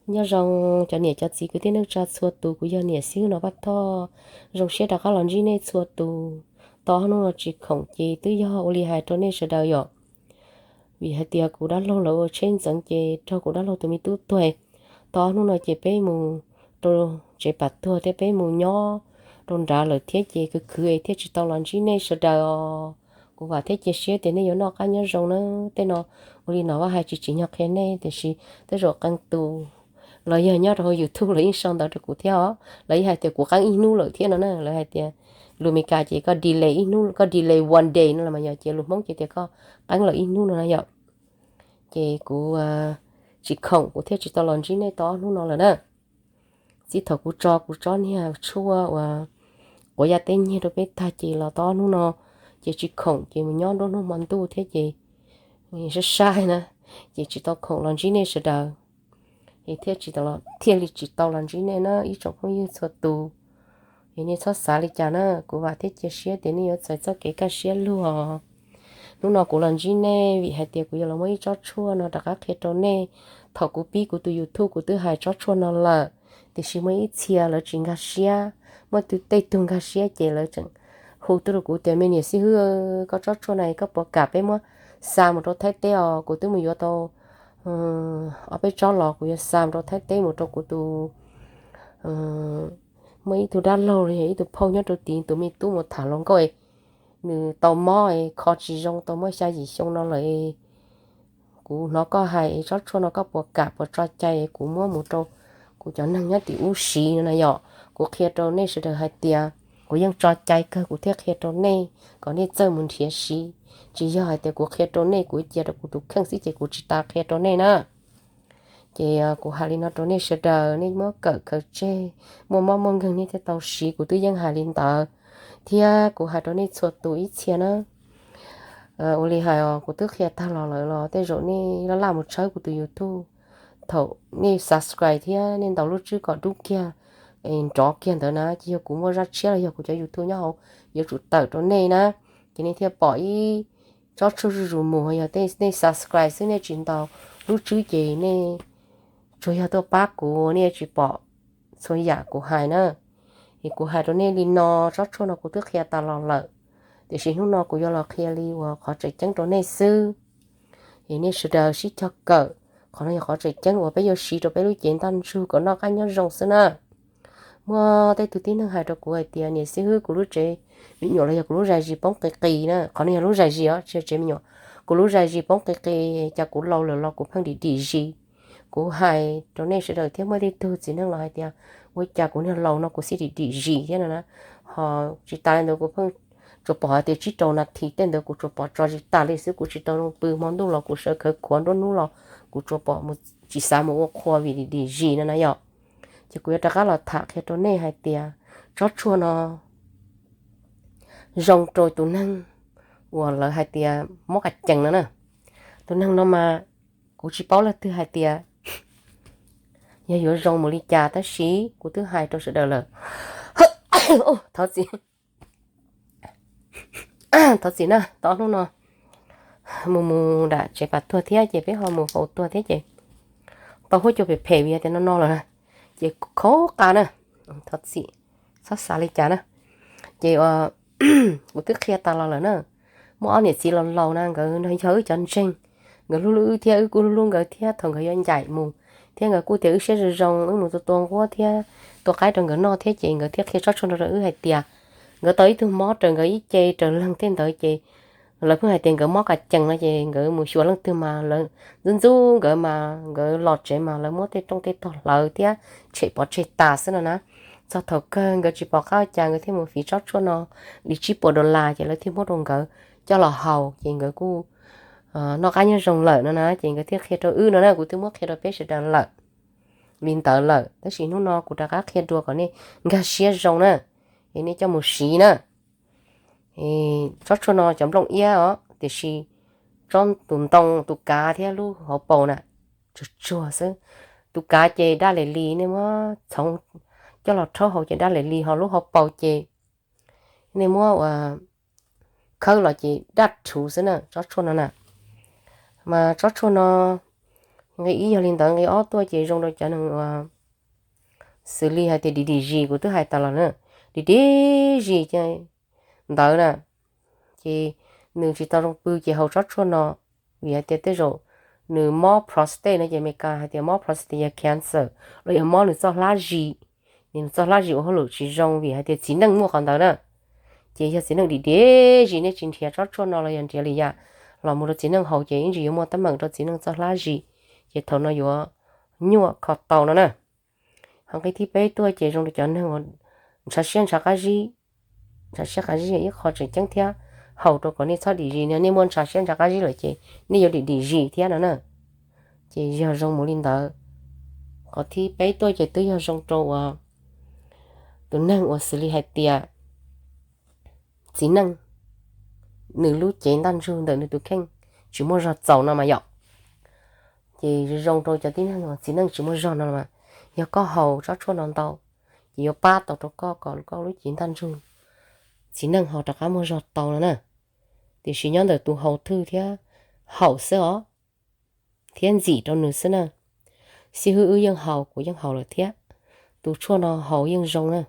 Nyob zoo cov niam cov txiv kwv tij neej tsa txhua tus, kuv yog niam xib hwb Nom Paj Thoj, zoo siab rov qab los ntsib nej txhua tus. Tau ob hnub no tsis khoom ces twb yog ua li hais rau nej sawv daws yom. Vim hais tias kuv dab laug lawv ua tsheb ntxeev ces raug kuv dab laug tus me tub tuag. Tau ob hnub no ces peb mus rau tsev pam tuag thiab peb mus nyob rau nrad lawm thiab ces khwv khwv es thiaj tsis tau los ntsib nej sawv daws os. Kuv vam thiab cia siab tias nej yuav noj qab nyob zoo na. Tej no ua li no Vaj hais tsis tsim nyog qhia nej tiam sis tej zaum qee tus los yog nyob rau hauv YouTube los yeej sau ntawv rau kuv thiab os, lawv yeej hais tias kuv qeeb ib hnub lawm thiab no na. Lawv hais tias lus Meskas ces koj delay ib hnub, koj delay one day no los mas yog, ces lus Hmoob ces tias koj qeeb lawm ib hnub no na yom. Ces kuv tsis khoom kuv thiaj tsis tau los ntsib nej tau ob hnub no lawm na. Txij thaum kuv tso kuv tsob niag tshuaj uas quav yaj teb nyiag rau peb tag ces los tau ob hnub no ces tsis khoom ces mus nyob nruab hnub hmo ntuj thiab ces sab sab na, ces tsis tau khoom los ntsib nej sawv daws, es thiaj tsis tau los, thiaj li tsis tau los ntsib nej na ib tsoom phooj ywg txhua tus. Es nej txhob xav li cas na, kuv vam thiab cia siab tias nej yuav txais txoj kev kaj siab lug os. Hnub no kuv los ntsib nej vim hais tias kuv yuav los muab ib tsob tshuaj no rov qab qhia rau nej. Thaum kuv pib kuv tus YouTube kuv twb hais tsob tshuaj no lawm, tiam sis muaj ib txhia lawv tsis nkag siab, muaj tej tug nkag siab ces lawv tseem hu tuaj rau kuv tias me niam xib hwb, koj tsob tshuaj na koj puas kam peb muab xa mus rau Thaib teb os, kuv twb mus yuav tau ob peb tsob los kuv yuav xa mus rau Thaib teb mus rau kuv tus, muaj ib tug dab laug los yog ib tug phauj nyob rau tid tus me tub mus tham hluas nkauj, nws tau mob kho tsis zoo tau muaj xya yim xyoo no lawm. Kuv hnov koj hais tsob tshuaj no koj puas kam puas tso cai kuv muab mus rau kuv cov neeg nyob tim ub siv no na yom. Kuv qhia rau nej sawv daws hais tias kuv yeej tso cai kawg kuv thiaj qhia rau nej kom nej txawj mus nrhiav siv. Tsis yog hais tias kuv qhia rau nej kuv cia rau kuv tus kheej xwb ces kuv tsis tas qhia rau nej na. Ces kuv hais li no rau nej sawv daws, nej muab kawm khaws tseg, muaj mob muaj nkeeg nej thiaj tau siv, kuv twb yeej hais li ntawd. Thiab kuv hais rau nej txhua tus ib txhia na, ua li hais os, kuv twb qhia tag los lawm los tej zaum nej laj laj mus tshawb kuv tus YouTube. Thaum nej subscribe thiab nej ntaus lub tswb kom dub kiag, nrov kiag ntawd na ces yog kuv muaj zaj tshiab los yog kuv cov YouTube nyob hauv yuav tsum tawm rau nej na. Ces nej thiaj pom ib tsob tshuaj zuj zus mus, yog nej subscribe xwb nej tsis ntaus lub tswb ces nej tsuas yog tuaj pab kuv, nej tsis pom txhua yam kuv hais na. Es kuv hais rau nej li no, tsob tshuaj no kuv twb qhia tas los lawm, tiam sis hnub no kuv yuav los qhia li uas qhov tseem ceeb rau nej xwb. Es nej sawv daws sib cog kawm, qhov no yog qhov tseem ceeb uas peb yuav siv rau peb lub cev ntaj ntsug kom noj qab nyob zoo xwb na. Muaj tej tug tib neeg hais rau kuv hais tias niam xib hwb kuv lub tsev me nyuam los yog kuv lub zais zis poob qis qis na, qhov no yog lub zais zis os tsis yog tsev me nyuam. Kuv lub zais zis poob qis qis, cas kuv laus lawm los kuv pheej dim dim zis. Kuv hais rau nej sawv daws thiab muaj tej tug txiv neej los hais tias ua cas kuv niag laus no kuv xij dim dim zis thiab no na. Ho tsis tas li ntawd kuv pheej tsuas pom hais tias tsib rau nas this tej ntawd kuv tsuas pom tso zis tas li xwb, kuv tsis tau zoo pw, hmo ntuj los kuv sawv khawv khuav, nruab hnub los kuv tsuas pom mus tsis xav mus ua qhua vim dim dim zis no na yom. Ces kuv yuav rov qab los tham qhia rau nej hais tias tsob tshuaj no zoo rau tus neeg uas lawv hais tias mob kas cees no na. Tus neeg no mas kuv tsis paub leej twg hais tias yog yuav zoo mus li cas tab sis kuv twb hais rau sawv daws lawm. Thov txim, thov txim na, tau ob hnub no mus mus nram tsev pam tuag thiab ces peb ho mus faus tuag thiab ces tau huab cua phem phem vim yog tias no no lawm na, ces khaub qa na, thov txim, txhob xav li cas na. Ces kuv twb qhia tas los lawm na, muaj ob niam txiv laus laus na, nkawd no yog wb cov ntseeg, nkawd hlub hlub wb thiab wb kuj hlub hlub nkawd thiab, thaum nkawd yuav ncaim mus thiab nkawd kuj tias wb siab zoo zoo wb mus tua tua nquab thiab tua qaib rau nkawd noj thiab ces nkawd thiaj qhia tsob tshuaj no rau wb hais tias nkawd tau ib tug mob raws nkawd ib ce raws leeg tej ntawd ces lawv pheej hais tias nkawd mob kas cees no ces nkawd mus xyuas leej twg mas lawv ntxub ntxub nkawd mas nkawd los tsev mas lawv muab tej rooj tej tog hlawv thiab tshem pov tseg tas xwb no na. Txog thaum kawg nkawd tsis pom qab ua cas nkawd thiaj mus fiv tsob tshuaj no li tsib puas dollar ces lawv thiaj muab rau nkawd coj los haus ces nkawd kuj noj qab nyob zoo lawm no na ces nkawd thiaj qhia rau wb no na, kuv twb muab qhia rau peb sawv daws lawm li ntawd lawm, tab sis hnub no kuv rov qab qhia dua kom nej nkag siab zoo na, es nej coj mus siv na. Tsob tshuaj no cov nplooj iab os, tiam sis tsob tus ntoo tus kav thiab lub hauv paus na tsuag tsuag xwb. Tus kav ces daj les li, nej muab txhoov coj los rhaub haus ces daj les li, ho lub hauv paus ces nej muab ua khawb los ces daj rhuv xwb na tsob tshuaj no na. Mas tsob tshuaj no Nqe ib yog li ntawd, nqe ob tuaj ces zoo rau cov neeg uas xws li hais tias dim dim zis kuv twb hais tas los na, dim dim zis ces ntawd na, ces nws tsis tau zoo pw ces haus tsob tshuaj no, vim hais tias tej zaum nws mob prostate no ces Amelikas hais tias mob prostate yog cancer los yog mob nws txoj hlab zis, nws txoj hlab zis ua hauj lwm tsis zoo vim hais tias txiv neej muaj qhov ntawd na. Ces yog txiv neej dim dim zis nej tsis nrhiav tsob tshuaj no los yog nrhiav li yam los mus rau txiv neej haus ces ib ntsis yuav muaj teeb meem rau txiv neej txoj hlab zis, ces thaum no yuav nyuaj kho tau no na. Ho nqe thib peb tuaj ces zoo li cov neeg uas ntshav siab ntshav qab zib, ntshav siab qab zib yog ib qho tseem ceeb thiab haus rau kom nej txhob dim zis no, nej muaj ntshav siab ntshav qab zib lawm ces nej yuav dim dim zis thiab no na. Ces yog zoo mus li ntawd. Qhov thib peb tuaj ces twb yog zoo rau uas tus neeg uas xws li hais tias txiv neej nws lub cev ntaj ntsug ntawm nws tus kheej tsis muaj zog txaus no mas yom. Ces zoo rau cov tib neeg uas txiv neej tsis muaj zog no mas, yog koj haus tsob tshuaj no ntau, ces yuav pab tau rau koj kom koj lub cev ntaj ntsug txiv neej ho rov qab muaj zog tau no na. Tiam sis nyob ntawm tus haus thwj thiab haus xwb os, thiab ntxim rau nws xwb na. Xib hwb wb yeej haus, kuv yeej haus lawm thiab. Tus tshuaj no haus yeej zoo na,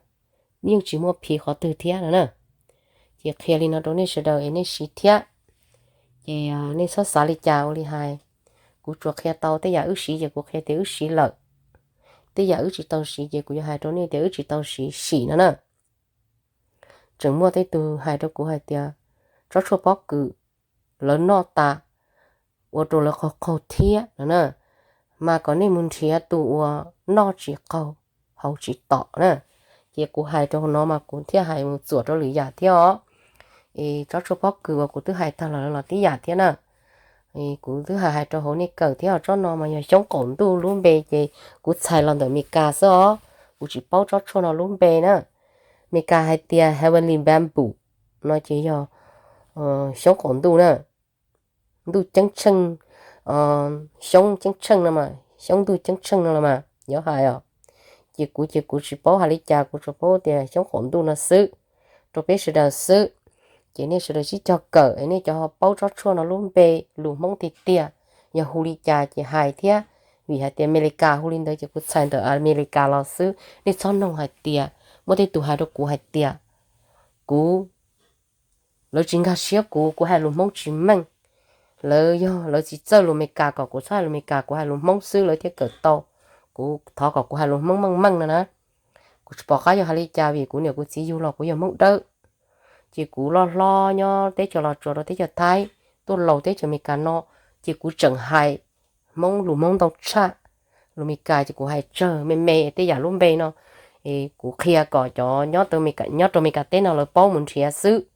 yeej tsis muaj phiv qhov twg thiab no na. Ces qhia li no rau nej sawv daws es nej siv thiab. Ces nej txhob xav li cas ua li hais, kuv tsuas qhia tau tej yam wb siv ces kuv qhia tias wb siv lawm, tej yam wb tsis tau siv ces kuv yuav hais rau nej tias wb tsis tau siv sim no na. Tseem muaj tej tug hais rau kuv hais tias tsob tshuaj pob kws lawv noj tas ua rau lawv qaug qaug thiab no na, mas kom nej mus nrhiav tus uas noj tsis qaug, haus tsis tom na. Ces kuv hais rau hauv no mas kuv thiaj hais mus txuam rau lwm yam thiab os. Es tsob tshuaj pob kws uas kuv twb hais tag los lawv los tib yam thiab na. Kuv twb hais hais rau hauv nej kawm thiab os, tsob no mas yog xyoob qaum ntuj lub npe ces kuv txhais los ntawm Amelikas xwb os, kuv tsis paub tsob tshuaj no lub npe na. Amelikas hais tias heavenly bamboo no ces yog xyoob qaum ntuj na, ntuj ceeb tsheej, xyoob ceeb tsheej no mas, xyoob ntuj ceeb tsheej no los mas yuav hais os. Ces kuv ces kuv tsis paub hais li cas, kuv tsuas paub tias xyoob qaum ntuj no xwb, rau peb sawv daws xwb. Ces nej sawv daws sib cog kawm es nej cov ho paub tsob tshuaj no lub npe lus Hmoob tiag tiag yog hu li cas ces hais thiab, vim hais tias Amelikas hu li ntawd ces kuv txhais ntawm Amelikas los xwb. Nej txhob noog hais tias, muaj tej tus hais rau kuv hais tias kuv, lawv tsis nkag siab kuv, kuv hais lus Hmoob tsis meej, lawv yog lawv tsis txawj lus Amelikas kom kuv txhob hais lus Amelikas, kuv hais lus Hmoob xwb lawv thiaj kawm tau, kuv thov kom kuv hais lus Hmoob meej meej no na. Kuv tsis pom qab yuav hais li cas vim kuv niam kuv txiv yug los kuv yog Hmoob Dawb, ces kuv loj hlob nyob teb chaws Los Tsuas rau teb chaws Thaib, tuaj laus teb chaws Amelikas no, ces kuv tseem hais Hmoob lus Hmoob ntau tshaj lus Amelikas, ces kuv hais tsawg me me tej yam lub npe no, es kuv qhia kom cov nyob rau Amelikas teb no lawv paub mus nrhiav xwb.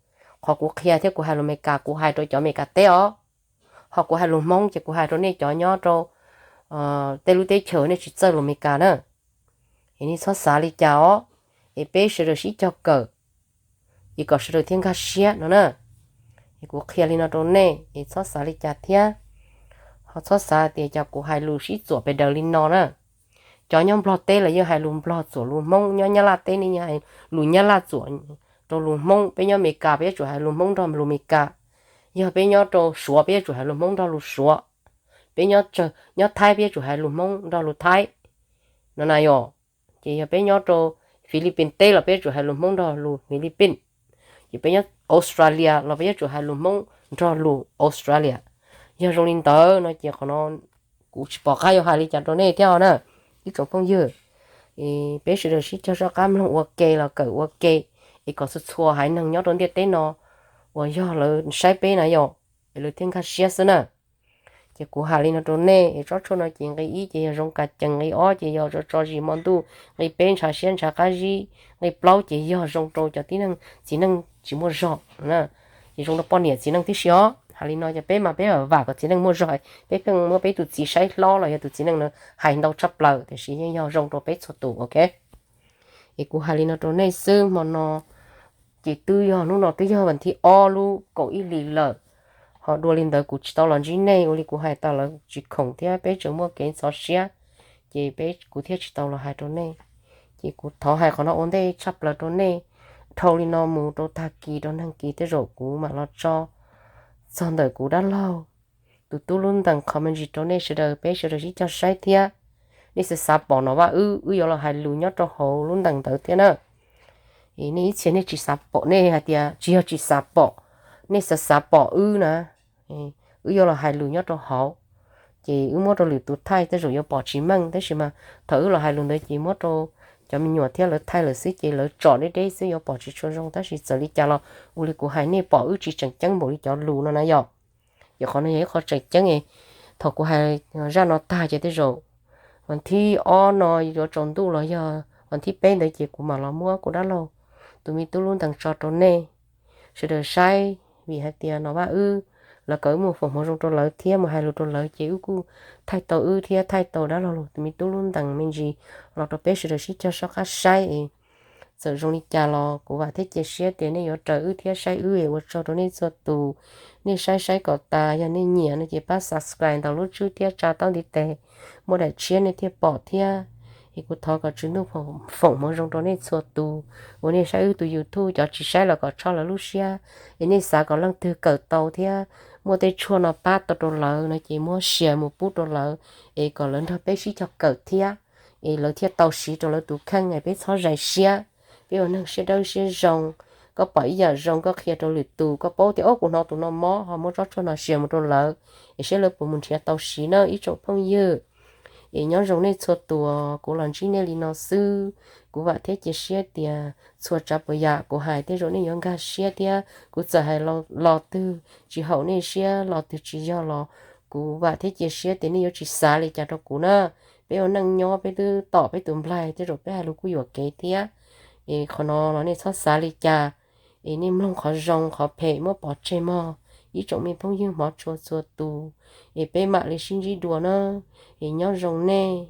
Qhov kuv qhia thiab kuv hais lus Amelikas kuv hais rau cov Amelikas teb os, ho kuv hais lus Hmoob ces kuv hais rau nej cov nyob rau tej lub teb chaws nej tsis txawj lus Amelikas na. Es nej txhob xav li cas os, es peb sawv daws sib cog kawm, es kom sawv daws thiaj nkag siab no na. Es kuv qhia li no rau nej es txhob xav li cas thiab. Ho txhob xav tias cas kuv hais lus sib txuam pes daws li no na. Cov nyob Nplog teb los yeej hais lus Nplog txuam lus Hmoob, nyob Nyab Laj teb ne yeej hais lus Nyab Laj txuam rau lus Hmoob, peb nyob Amelikas peb yuav tsum hais lus Hmoob nrog lus Amelikas. Yog peb nyob rau Suav peb yuav tsum hais lus Hmoob nrog lus Suav. Peb nyob Thaib peb yuav tsum hais lus Hmoob nrog lus Thaib no na yom. Ces yog peb nyob rau Philippines teb los peb yuav tsum hais lus Hmoob nrog lus Philippines. Ces peb nyob Australia los peb yuav tsum hais lus Hmoob nrog lus Australia. Yog zoo li ntawd no ces qhov no kuv tsis pom qab yuav hais li cas rau nej thiab os na, ib tsoom phooj ywg. Peb sawv daws sib cog soj qab mloog ua ke los kawm ua ke, es kom txhua txhua haiv neeg nyob rau ntiaj teb no uas yog lawv saib peb na yom, es lawv thiaj nkag siab xwb na. Ces kuv hais li no rau nej es tsob tshuaj no ces nqe ib ces yog zoo ka cees, nqe ob ces yog tso tso zis hmo ntuj, nqe peb ntshav siab ntshav qab zib, nqe plaub ces yog zoo rau cov tib neeg txiv neej tsis muaj zog, ces zoo rau poj niam txiv neej tib si os. Hais li no ces peb mas peb vam kom txiv neej muaj zog, peb pheej muab peb tus txiv saib hlob los yog tus txiv neej no hais ntau tshaj plaws, tiam sis yeej yog zoo rau peb txhua tus, ok. Es kuv hais li no rau nej xwb hmo no, ces twb yog hnub no twb yog vas thib ob lub kaum ib hlis lawm. Ho dua li ntawd kuv tsis tau los ntsib nej, ua li kuv hais tas lawv tsis khoom thiab peb tseem muaj kev ntxhov siab, ces peb kuv thiaj tsis tau los hais rau nej. Ces kuv thov hais qhov no ua ntej tshaj plaws rau nej, dhau li no mus rau tag kis rau nag kis tej zaum kuv mam los tso txog ntawm kuv dab laug tus tub lub ntees qhov me ntsis rau nej sawv daws, peb sawv daws sib cog saib thiab. Nej xav xav pom Nom Vaj wb, wb yuav los hais lus nyob rau hauv lub ntees ntawd thiab na. Nej ib txhia nej tsis xav pom, nej hais tias tsis yog tsis xav pom, nej xav xav pom wb na, wb yuav los hais lus nyob rau hauv. Ces wb muab rau lwm tus thaij tej zaum yuav pom tsis meej, tab sis mas thaum wb los hais lus ntawd ces muab rau cov me nyuam thiab lawv thaij lawm xwb ces lawv tsom deb deb xwb yuav pom tsis tshua zoo, tab sis txawm li cas los ua li kuv hais nej pom wb tsis tseem ceeb npaum li cov lus no na yom. Ces qhov no yog ib qho tseem ceeb. Thaum kuv hais zaj no tag ces tej zaum vas thib ob no yuav tsaus ntuj los yog vas thib peb ntawd ces kuv mam los muab kuv dab laug tus me tub lub ntees tso rau nej sawv daws saib, vim hais tias Nom Vaj wb, lawv kom wb mus foom hmoov zoo rau lawv thiab mus hais lus rau lawv ces wb kuj thaij tau wb thiab thaij tau dab laug tus me tub lub ntees me ntsis los rau peb sawv daws sib cog soj qab saib. Txawm zoo li cas los kuv vam thiab cia siab tias nej yuav raws wb thiab saib wb es ua tsaug rau nej txhua tus. Nej saib saib kom tas, yog nej nyiam no ces pab subscribe ntaus lub tswb thiab tsa taub ntiv tes, muaj daim tshiab nej thiaj pom thiab. Es kuv thov kom Tswv Ntuj foom hmoov zoo rau nej txhua tus uas nej saib wb tus YouTube, cov tsis saib los kom tso lawv lub siab. Es nej xav kom leej twg kawm tau thiab muaj tej tshuaj no pab tau rau lawv no ces muab share mus pub rau lawv es kom lawv nrog peb sib cog kawm thiab, es lawv thiaj tau siv rau lawv tus kheej es peb txhob zais siab. Peb ua neeg siab dawb siab zoo, koj pom ib yam zoo koj qhia rau lwm tus, koj paub tias o kuv hnov tus no mob ho muab tsob tshuaj no share mus rau lawv es saib lawv puas mus nrhiav tau siv na ib tsoom phooj ywg. Es nyob zoo nej txhua tus, kuv los ntsib nej li no xwb. Kuv vam thiab cia siab tias txhua tsav puas yam kuv hais tej zaum nej yuav nkag siab thiab kuv txawm hais los twg tsis haum nej siab los twg tsis yog los kuv vam thiab cia siab tias nej yuav tsis xav li cas rau kuv na. Peb ua neej nyob peb twb tom peb tus nplaig tej zaum peb hais lus kuj yuam kev thiab. Es qhov no los nej txhob xav li cas. Es nej mloog qhov zoo qhov phem muab pov tseg mog ib tsoom me phooj ywg hmov tshua txhua tus. Es peb mam li sib ntsib dua na. Es nyob zoo nej.